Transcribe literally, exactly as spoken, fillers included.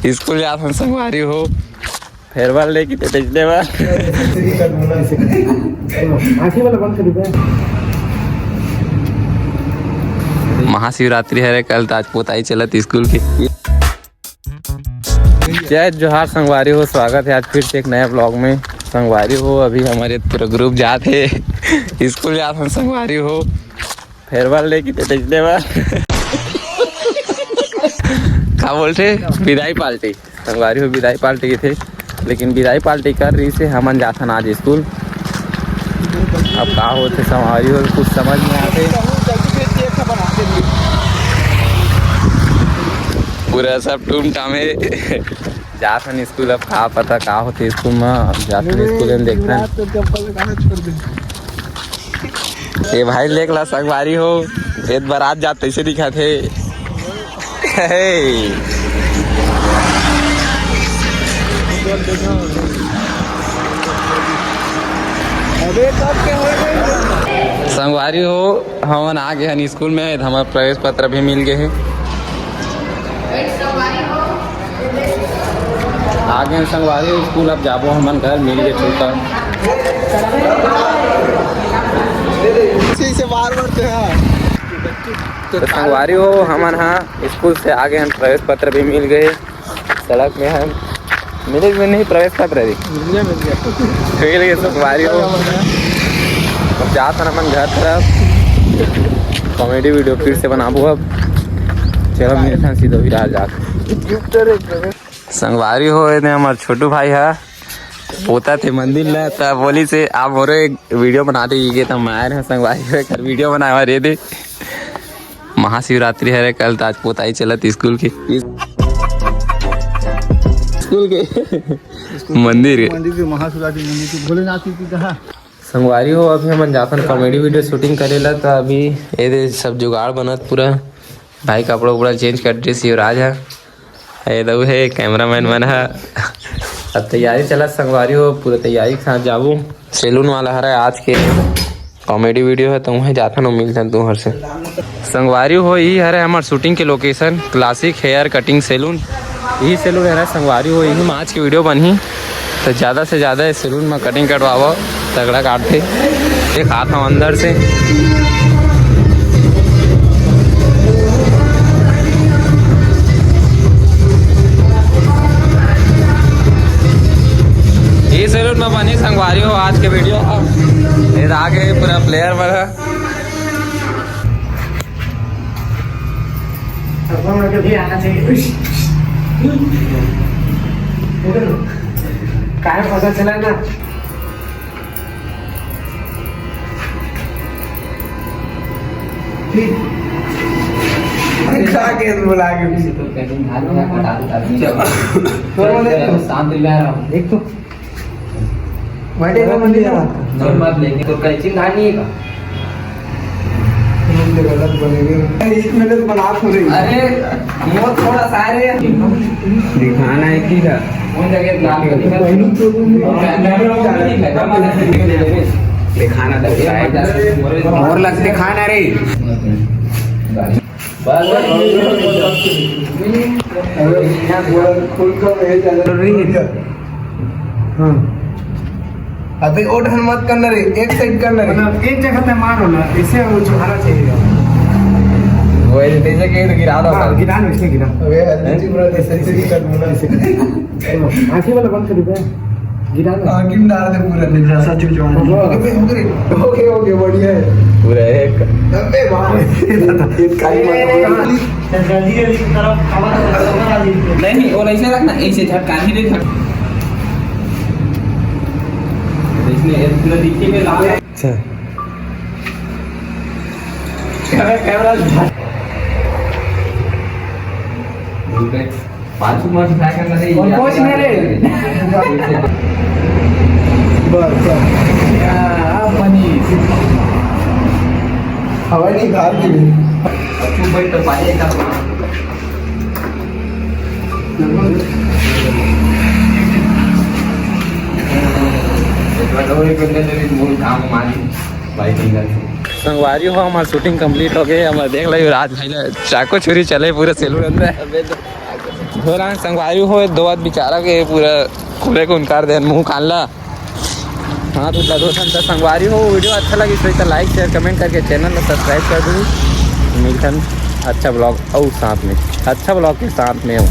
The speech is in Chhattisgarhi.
स्कूल जात हन संगवारी हो, फेयरवेल डे की ते देखने बर। आँखी वाला बंद कर दे। महाशिवरात्रि हरे कल, तो आज पोताई चलत स्कूल के। जय जोहार संगवारी हो, स्वागत है आज फिर से एक नया ब्लॉग में। संगवारी हो, अभी हमारे पूरा ग्रुप जात है स्कूल जात हन संगवारी हो, फेयरवेल डे की ते देखने बर। का बोलथे? विदाई पार्टी। संगवारी हो, विदाई पार्टी के थे, लेकिन विदाई पार्टी कर रही से हमन जाथन आज स्कूल। अब का होथे संगवारी हो, कुछ समझ नहीं आते। पूरा सब टूम टामे। जाथन स्कूल, अब का पता का होथे स्कूल में। जाथन स्कूल में देखथन। ये भाई देख ला संगवारी हो, एद बारात जात तैसे दिखत हे। हे। संगवारी हो, हमन आ गे हन स्कूल में, एद हमर प्रवेश पत्र भी मिल गे हे। आ गे हन संगवारी हो स्कूल, अब जाबो हमन घर, मिल गे छूटा। इसे बार बार तो है। तो संगवारी हो, हमन हा स्कूल से आ गे हन, प्रवेश पत्र भी मिल गे, सड़क में हन, मिले भी नहीं प्रवेश पत्र भी। मिल गया, मिल गया। मिल गया संगवारी हो। अब जात हन हमन घर तरफ, कॉमेडी वीडियो फिर से बनाबो अब। चलो मिलथन सीधा विरार जाके। संगवारी हो, एदे हमर छोटू भाई हा, पोता थे मंदिर ला, त बोली से आप मोरो एक वीडियो बना दे, ये त मैं आए रहे संगवारी हो, एक वीडियो बनाए बर एदे। महाशिवरात्रि हरे कल, त आज पोताई चलत स्कूल के, स्कूल के मंदिर के। मंदिर के, महाशिवरात्रि मंदिर के, भोलेनाथ की कहा। संगवारी हो, अभी हमन जाथन कॉमेडी वीडियो शूटिंग करे ला, त अभी एदे सब जुगाड़ बनत पूरा। भाई कपड़ा उपड़ा चेंज कर दे शिवराज हा। ये दऊ हे कैमरामैन मन हा। अब तैयारी चलत संगवारी हो, पूरा तैयारी के साथ जाबो। सैलून वाला हरे आज के कॉमेडी वीडियो हे, त उहें जाथन अउ मिलथन तुंहर से। संगवारी हो, इही हरे हमर शूटिंग के location, classic hair cutting saloon. इही सैलून हरे संगवारी हो, इही मा आज के वीडियो बनही। त ज्यादा से ज्यादा ये सैलून म कटिंग कटवावव, तगड़ा काटथे। देखात हव अंदर से। ये सैलून म बने संगवारी हो आज के वीडियो ह। ये आगे पूरा प्लेयर मन ह। भगवान के भी आना चाहिए। काय पता चला ना। ठीक। अरे, खा के बुला के भी। तो कटिंग हाथ में कटा दो, कटिंग। तो बोले तो शांत बैठ रहा हूँ। एक तो बैठे का मंदिर में। नॉर्मल लेके तो कैंची धार नहीं है का? ये गलत बनेगी। एक मिनट बना तो रही। अरे, वो थोड़ा सा है रे। दिखाना है की का? कौन जगह नाम का दिखा? पहलू तो वो नहीं। दिखाना तो है। और लग दिखाना रे। बस, बस। अरे, पूरा खुल का है, ज्यादा जरूरी है। हाँ। अबे, ओ ढंग मत करना रे, एक साइड करना रे। मतलब, एक जगह पे मारो ना, इसे वो छुपाना चाहिए। वो ऐसे तैसे कहीं तो गिरा दो हाँ, सारे। गिरा लो, इसे गिरा। अबे, हैं? ऐसे ही कर दो ना। ऐसे कर। आँखें वाला बंद कर दे। गिरा ना। आँखें में डाल दे पूरा। जैसा जो जवान। हाँ। अबे, हो गए, हो गए, हो गए, बढ़िया है। पूरा एक। अबे, वाह। ये काली माता। जल्दी, जल्दी की तरफ। नहीं, नहीं, वो ऐसे रखना, ऐसे झटका नहीं दे, झटका। इसमें एक पूरा दिखे में लाल है। अच्छा। Camera, camera. पाँच मिनट ट्राई करना नहीं और यार। कुछ नहीं रे। बस, बस। क्या बनी? हवा नहीं, बाहर की नहीं। तू भाई तो पानी का। संगवारी हो, हमार शूटिंग कंप्लीट हो गए। हमार देख लो, राज भाई ने चाकू छुरी चले पूरे सैलून अंदर। धोरा संगवारी हो, दो बात बेचारा के पूरा खुले को उनकार देन मुंह कान ला। हाँ, तो दो संगवारी हो, वीडियो अच्छा लगी तो लाइक, शेयर, कमेंट करके चैनल ला सब्सक्राइब कर दू। मिलथन अच्छा ब्लॉग और साथ में, अच्छा ब्लॉग के साथ में हो।